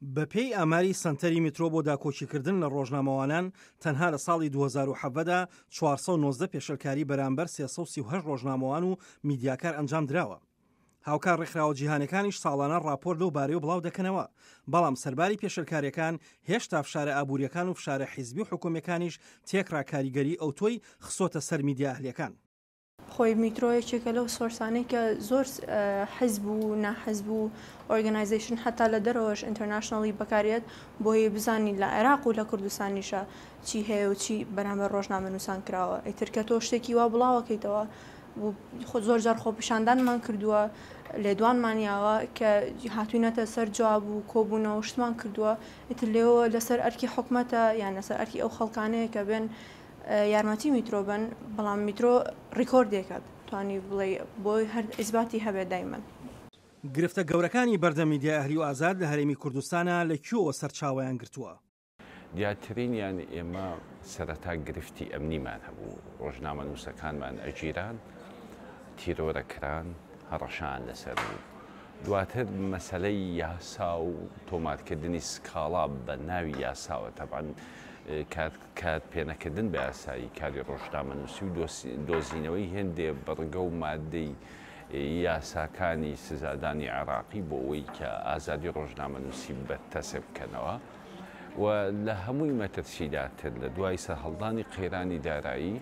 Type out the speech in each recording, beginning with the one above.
بەپێی ئاماری سەنتەری میترۆ بۆ داکۆکیکردن لە ڕۆژنامەوانان، تەنها لە ساڵی 2017 دا 419 پێشێلکاری بەرامبەر 338 ڕۆژنامەوان و میدیاکار ئەنجامدراوە. هاوکات ڕێکخراوە جیهانیەکانیش ساڵانە ڕاپۆرت لەو بارەیەوە بڵاودەکەنەوە، بەڵام سەرباری پێشێلکاریەکان هێشتا فشارە ئابوریەکان و فشارە حیزبی و حکومیەکانیش تێکڕا کاریگەری ئەوتۆی خستۆتە سەر میدیا ئەهلیەکان. خۆی میترۆ یەکێکە لەو source انەی کە زۆر حیزب و ناحیزب و organization حەتا لە دەرەوەش internationally بەکاریەت بۆی بزانی لە عێراق و لە کوردستانیشا چی هەیە و چی بەرامبەر ڕۆژنامەنووسان کراوە ئیتر کە تۆ شتێکی وا بڵاوەکەیتەوە زۆر جار خۆپیشاندانمان کردووە لێدوانمان یاوە کە هاتوینەتە سەر جواب و کۆبوونەوە شتمان کردووە ئیتر لێەوە لەسەر ئەرکی حکومەتە یان لەسەر ئەرکی ئەو خەڵکانەیە کە بێن یارمەتی میترۆ بن بەڵام میترۆ ڕیکۆردێکە توانی بڵێ بۆی هەر ئیسباتی هەبێت دایمەن. گرفتە گەورەکانی بەردەم میدیای ئەهلی و ئازاد لە هەرێمی کوردستانا لە کوێوە سەرچاوەیان گرتووە؟ دیارترینیان ئێمە سەرەتا گرفتی ئەمنیمان هەبوو، ڕۆژنامەنووسەکانمان ئەگیران، تیرۆرەکران، هەڕەشەیان لەسەر بوو. دواتر مەسەلەی یاسا و تۆمارکردنی سکاڵا بە ناوی یاساوە، تەبعەن کار کار پێنەکردن بە یاسایی کاری ڕۆژنامەنووسی و دۆزینەوەی هێندێ بڕگە و مادەی یاساکانی سزادانی عێراقی بۆ ئەوەی کە ئازادی ڕۆژنامەنووسی بەرتەسک بکەنەوە و لە هەمووی مەترسیدارتر لە دوای سەرهەڵدانی قەیرانی دارایی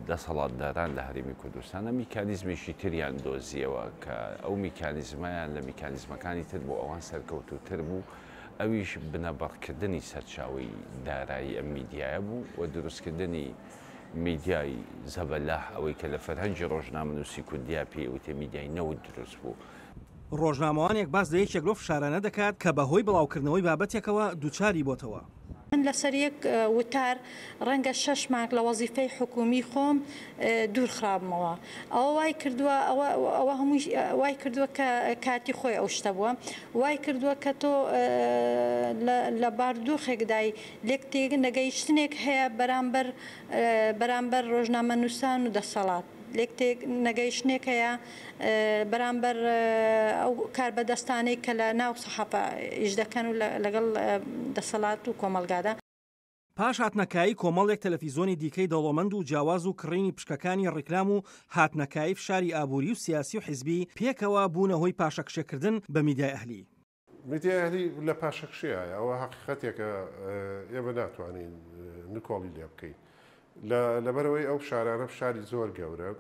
دەسەڵاتداران لە هەرێمی کوردستانە میکانیزمێکی تریان دۆزیەوە کە ئەو میکانیزمەیان لە میکانیزمەکانی تر بۆ ئەوان سەرکەوتووتر بوو ئەویش بنەبڕکردنی سەرچاوەی دارایی ئەم میدیایە بوو و دروستکردنی میدیای زەبەلاح ئەوەی کە لە فەرهەنگی ڕۆژنامەنووسی کوردیا پێی ئەوتێ میدیای نەوت دروست بوو. ڕۆژنامەوانێک باس لە یەکێک لەو فشارانە دەکات کە بەهۆی بڵاوکردنەوەی بابەتێکەوە دووچاری بۆتەوە. من لەسەر یەک وتار ڕەنگە شەش مانگ لە وەزیفەی حکوومی خۆم دوور خرابمەوە. ئەوە وای کردووە ئەوە ئەوە هەمووی وای کردووە کە کاتی خۆی ئەو شتە بووە. وای کردووە کە تۆ لە لە باردۆخێکدای لێک تێنەگەیشتنێک هەیە بەرامبەر بەرامبەر ڕۆژنامەنووسان و دەسەڵات. لێک تێنەگەیشتنێک هەیە بەرامبەر ئەو کاربەدەستانەی کە لە ناو سەحافە ئیش دەکەن و لەگەڵ دەسەڵات و کۆمەڵگادا. پاش هاتنەکایەی کۆمەڵێک تەلەفیزۆنی دیکەی دەوڵەمەند و جیاواز و کڕینی پشکەکانی ڕیکلام و هاتنەکایەی فشاری ئابووری و سیاسی و حیزبی پێکەوە بوونە هۆی پاشەکشێکردن بە میدیای ئەهلی. میدیای ئەهلی لە پاشەکشەیایە، ئەوە هەقیقەتێکە ئێمە ناتوانین نکۆڵی لێ بکەین. لەبەرئەوەی ئەو فشارانە فشاری زۆر گەورەن،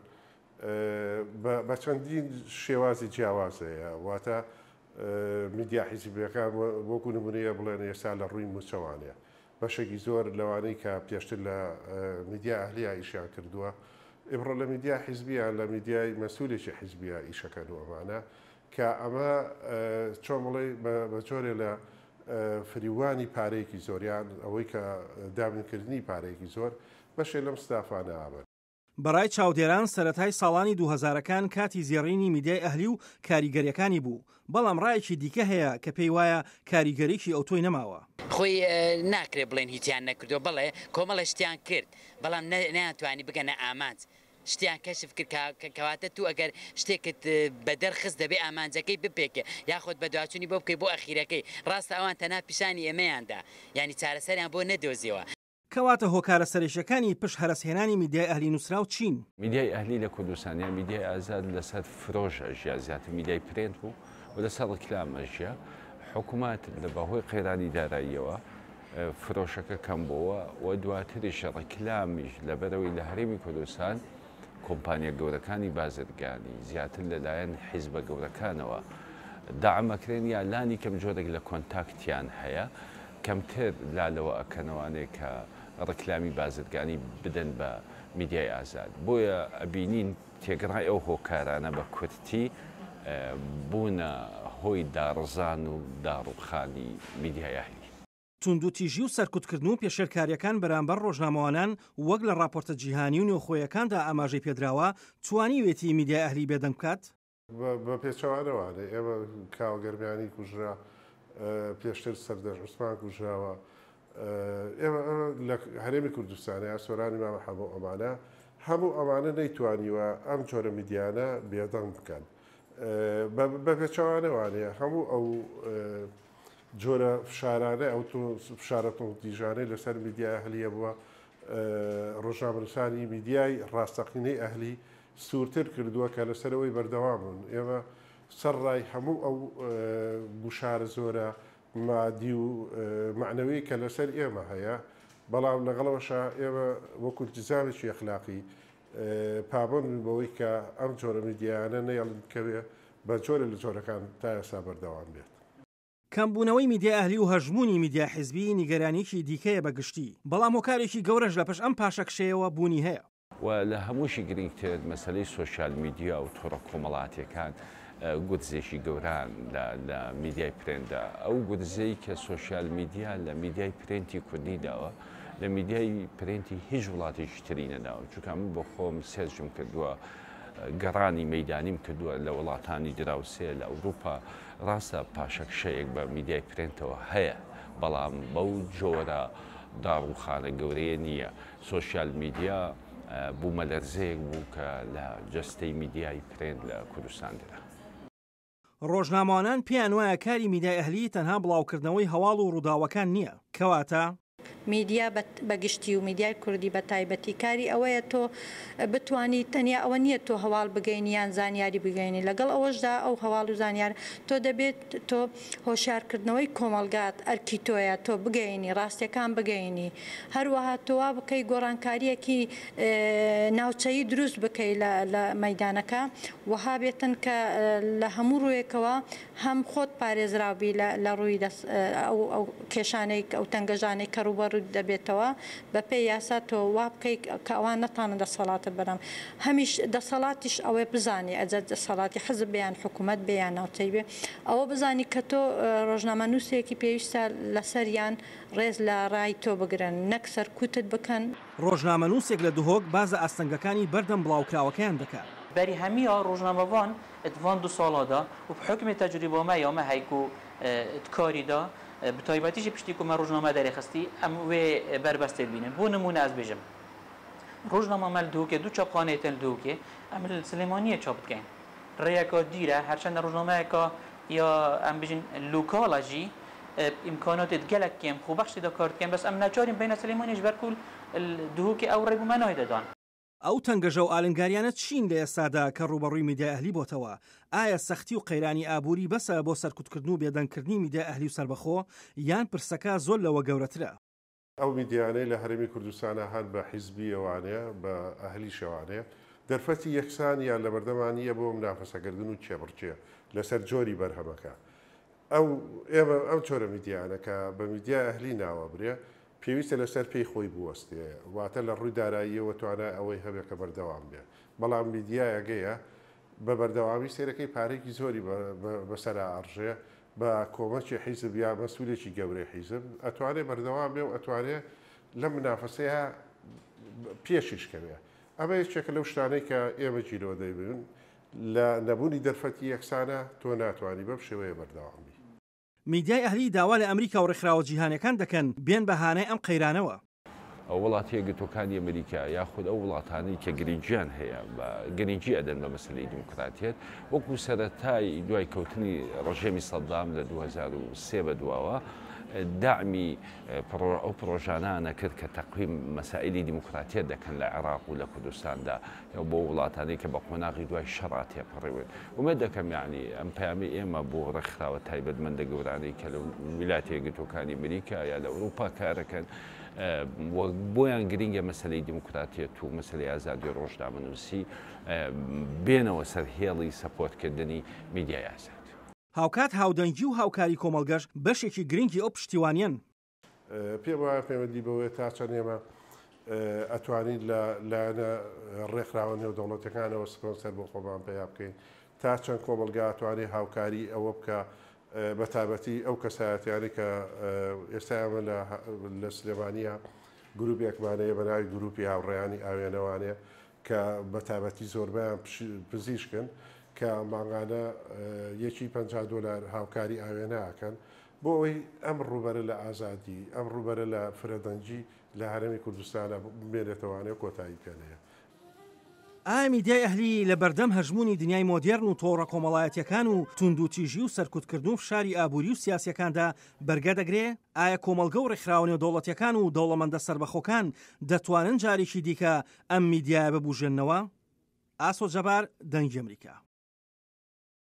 بە چەندین شێوازی جیاواز هەیە، واتە میدیا حیزبیەکان وەکو نمونەیە بڵێن ئێستا لە ڕووی موچەوانەیە بەشێکی زۆر لەوانەی کە پێشتر لە میدیا ئەهلیە ئیشیان کردووە ئیمڕۆ لە میدیا حیزبیان لە میدیای مەسولێکی حیزبیە ئیشەکەن و ئەمانە کە ئەمە چۆن بڵێ بە جۆرێ لە فریوانی پارەیەکی زۆر یان ئەوەی کە دابینکردنی پارەیەکی زۆر بەشێ لەم ستافانە ئەبن. بەڕای چاودێران سەرەتای ساڵانی دووهەزارەکان کاتی زێڕینی میدیای ئەهلی و کاریگەریەکانی بوو، بەڵام ڕایەکی دیکە هەیە کە پێی وایە کاریگەریی ئەوتۆی نەماوە. خۆی ناکرێ بڵێن هیچیان نەکردووە، بەڵێ کۆمەڵێ شتیان کرد، بەڵام نەیانتوانی بگەنە ئامانج، شتیان کەشف کرد کە کەواتە تو ئەگەر شتێکت بەدەر خست دەبێ ئامانجەکەی بپێکێ یاخود بەدواچونی بۆ بکەی بۆ ئەخیرەکەی، ڕاستە ئەوان تەنها پیشانی ئێمەیان دا یانی چارەسەریان بۆ نەدۆزیەوە. کەواتە هۆکارە سەرەکیەکانی پشت هەرەسهێنانی میدیای ئەهلی نوسراو چین؟ میدیای ئەهلی لە کوردستان یان میدیای ئازاد لەسەر فرۆش ئەژیا، زیاتر میدیای پرێنت بوو و لەسەر ڕیکلام ئەژیا، حکومەت لە بەهۆی قەیرانی داراییەوە فرۆشەکە کەم بۆوە و دواتریش ڕیکلامیش لەبەرئەوەی لە هەرێمی کوردستان کۆمپانیا گەورەکانی بازرگانی زیاتر لەلایەن حیزبە گەورەکانەوە دەعم ئەکرێن یا لانی کەم جۆرێک لە کۆنتاکتیان هەیە کەمتر لا لەوە ئەکەنەوانێ کە ڕیکلامی بازرگانی بدەن بە میدیای ئازاد بۆیە ئەبینین تێگڕای ئەو هۆکارانە بە کورتی بوونە هۆی داڕزان و داڕوخانی میدیای ئەهلی. توندوتیژی و سەرکوتکردن و پێشێلکارییەکان بەرامبەر ڕۆژنامەوانان وەک لە ڕاپۆرتە جیهانی و نێوخۆیەکاندا ئاماژەی پێدراوە، توانیوێتی میدیای ئەهلی بێدەنگ بکات؟ بە پێچەوانەوە ئێمە کاوە گەرمیانی کوژرا، پێشتر سەردەشت عوسمان کوژراوە، ئێمە لە هەرێمی کوردستانە یا سۆرانی مامە حەمە و ئەمانە، هەموو ئەمانە نەیتوانیوە ئەم جۆرە میدیانە بێدەنگ بکەن. بە پێچەوانەوانەیە هەموو ئەو. جۆرە فشارانە ئەو فشارە توندوتیژانەی لەسەر میدیای ئەهلی هەبووە ڕۆژنامەنووسانی میدیای ڕاستەقینەی ئەهلی سوورتر کردووە کە لەسەرەوەی بەردەوام بوون. ئێمە سەرڕای هەموو ئەو گوشارە زۆرە مادی و مەعنەوی کە لەسەر ئێمە هەیە، بەڵام لەگەڵەوەشا ئێمە وەکو التزامێکی ئەخلاقی پابەند بووین بەوەی کە ئەم جۆرە میدیایانە نەیەڵین بکەوێ بە جۆرێ لە جۆرەکان تا ئێستا بەردەوام بێت. کەمبوونەوەی میدیای ئەهلی و هەژموونی میدیای حیزبی نیگەرانییەکی دیکەیە بە گشتی، بەڵام هۆکارێکی گەورەش لە پشت ئەم پاشەکشەیەوە بوونی هەیە. و لە هەمووشی گرنگتر مەسەلەی سۆشیال میدیا و تۆڕە کۆمەڵاتیەکان گورزێکی گەوران لە میدیای پرێنتدا. ئەو گورزەی کە سۆشیال میدیا لە میدیای پرێنتی کوردی داوە لە میدیای پرێنتی هیچ وڵاتێکی تری نەداوە، چونکە من بۆ خۆم search م کردووە، گەڕانی مەیدانیم کردووە لە وڵاتانی دراوسێ لە ئەوروپا، ڕاستە پاشەکشەیەک بە میدیای پرێنتەوە هەیە، بەڵام بەو جۆرە داڕووخانە گەورەیە نییە. سۆشیال میدیا بوومەلەرزەیەک بوو کە لە جەستەی میدیای پرێنت لە کوردستان درا. ڕۆژنامەوانان پێیان وایە کاری میدیای ئەهلی تەنها بڵاوکردنەوەی هەواڵ و ڕووداوەکان نییە، کەواتە. میدیا بە گشتی و میدیای کوردی بە تایبەتی کاری ئەوەیە تۆ بتوانی تەنیا ئەوە نییە تۆ هەواڵ بگەینی یان زانیاری بگەینی لەگەڵ ئەوەشدا ئەو هەواڵ و زانیار تۆ دەبێت تۆ هۆشیارکردنەوەی کۆمەڵگات ئەرکی تۆیە تۆ بگەینی ڕاستیەکان بگەینی هەروەها تۆ وا بکەی گۆڕانکاریەکی ناوچەیی دروست بکەی لە مەیدانەکە وەها بێتن کە لە هەموو ڕووێکەوە هەم خۆت پارێزراو بی لە ڕووی ئەو کێشانەی ئەو تەنگەژانەی کە ڕووبەڕووت دەبێتەوە بە پێی یاسا تۆ وا بکەی کە ئەوان نەتانن دەسەڵاتت بەرام هەمیش دەسەڵاتیش ئەوەی بزانی ئەجە دەسەڵاتی حزب بێ یان حکوومەت بێ یان ناوچەی بێ ئەوە بزانی کە تۆ ڕۆژنامەنووسێکی پێویستە لەسەریان ڕێز لە ڕای تۆ بگرن نەک سەرکوتت بکەن. ڕۆژنامەنووسێک لە دهۆک باس لە ئاستەنگەکانی بەردەم بڵاوکراوەکەیان دەکات. بەری هەمییا ڕۆژنامەڤان د ڤان دو ساڵادا و ب حوکمێ تەجریبا مە یا مە هەی کو د کاری دا ب تایبەتی ژی پشتی کو مە ڕۆژنامە دەرێ خستی ئەم وێ بەربەستێ دبینن بۆ نموونە ئەز بێژم ڕۆژنامە مە ل دهۆکێ دو چاپخانەیێ تن ل دهۆکێ ئەم ل سلێمانیێ چاپ دکەین ڕێیەکا دیرە هەرچەندە ڕۆژنامەیەکا یا ئەم بژین لوکاڵە ژی ئیمکاناتێ گەلەک کێم خۆبەخش تێدا کار دکەن بەس ئەم ناچارین بینە سلێمانیێ ژ بەر کو ل دهۆکێ ئەو ڕێ بۆ مە نایدە دان. ئەو تەنگەژە و ئالنگاریانە چین لە ئێستادا کە ڕووبەڕووی میدیای ئەهلی بۆتەوە؟ ئایا سەختی و قەیرانی ئابووری بەسە بۆ سەرکوتکردن و بێدەنگکردنی میدیای ئەهلی و سەربەخۆ، یان پرسەکە زۆر لەوە گەورەترە؟ ئەو میدیایانەی لە هەرێمی کوردستانا هەن بە حیزبییەوانەیە، بە ئەهلیشەوانەیە، دەرفەتی یەکسانیان لەبەردەما نییە بۆ منافەسەکردن و کێبڕکێ لەسەر جۆری بەرهەمەکە. ئەو ئێمە ئەم جۆرە میدیایانە کە بە میدیای ئەهلی ناوەبرێ، پێویستە لەسەر پێی خۆی بوەستێ، واتە لە ڕووی داراییەوە توانای ئەوەی هەبێ کە بەردەوام بێ. بەڵام میدیایەگەیە بە بەردەوامی سەیرەکەی پارەیەکی زۆری بەسەرا ئەڕژێ، بە کۆمەکی حیزب یا مەسئولێکی گەورەی حیزب ئەتوانێ بەردەوام بێ و ئەتوانێ لەم منافەسەیە پێشیش کەوێ. ئەمە یەکێکە لەو شتانەی کە ئێمە گیرۆدەی بووین. لە نەبوونی دەرفەتی یەکسانە تۆ ناتوانی بەم شێوەیە بەردەوام بی. میدیای ئەهلی داوا لە ئەمریکا و ڕێکخراوە جیهانیەکان دەکەن بێن بە هانای ئەم قەیرانەوە. وڵاتە یەکگرتووەکانی ئەمریکا یاخود ئەو وڵاتانەی کە گرنگیان هەیە بە گرنگی ئەدەن بە مەسەلەی دیموکراتیەت وەکو سەرەتای دوای کەوتنی ڕژێمی سەدام لە 2003 بە دواوە دەعمی ئەو پڕۆژانانە کرد کە تەقویم مەسائلی دیموکراتیەت دەکەن لە عێراق و لە کوردستاندا بۆ وڵاتانەی کە بە قۆناغی دوای شەڕا تێپەڕیون. ئومێد دەکەم یەعنی ئەم پەیامەی ئێمە بۆ ڕێکخراوە تایبەتمەندە گەورانەی کە لە ویلایەتە یەکگرتووەکانی ئەمریکا یا لە ئەوروپا کارەکەن و بۆیان گرینگە مەسەلەی دیموکراتیەت و مەسەلەی ئازادی ڕۆژنامەنووسی بێنەوە سەر هێڵی سەپۆرتکردنی میدیای ئازاد. هاوکات هاودەنگی و هاوکاری کۆمەڵگەش بەشێکی گرنگی ئەو پشتیوانیەن. پێم وایە پەیوەندی بەوەیە تا چەند ئێمە ئەتوانین لە لایەنە ڕێکخراوە نێودەوڵەتەکانەوە سپۆنسەر بۆ خۆمان پەیا بکەین، تا چەند کۆمەڵگا ئەتوانێ هاوکاری ئەوە بکا، بە تایبەتی ئەو کەسایەتیانەی کە ئێستا ئێمە لە سلێمانییە گروپێکمان هەیە بە ناوی گروپی هاوڕێیانی ئاوێنەوانێ کە بە تایبەتی زۆربەیان پزیشکن کە مانگانە یەکی 50 دۆلار هاوکاری ئاوێنە ئەکەن بۆ ئەوەی ئەم ڕووبەرە لە ئازادی، ئەم ڕووبەرە لە فرەدەنگی لە هەرێمی کوردستانا بمێنێتەوانێ و کۆتایی پێ نەیە. ئایا میدیای ئەهلی لە بەردەم هەژموونی دنیای مۆدێرن و تۆڕە کۆمەڵایەتییەکان و توندوتیژی و سەرکوتکردن و فشاری ئابووری و سیاسییەکاندا بەرگە دەگرێ؟ ئایا کۆمەڵگە و ڕێکخراوە نێودەوڵەتییەکان و دەوڵەمەندە سەربەخۆکان دەتوانن جارێکی دیکە ئەم میدیایە ببوژێننەوە؟ ئاسۆ جەبار، دەنگی ئەمریکا.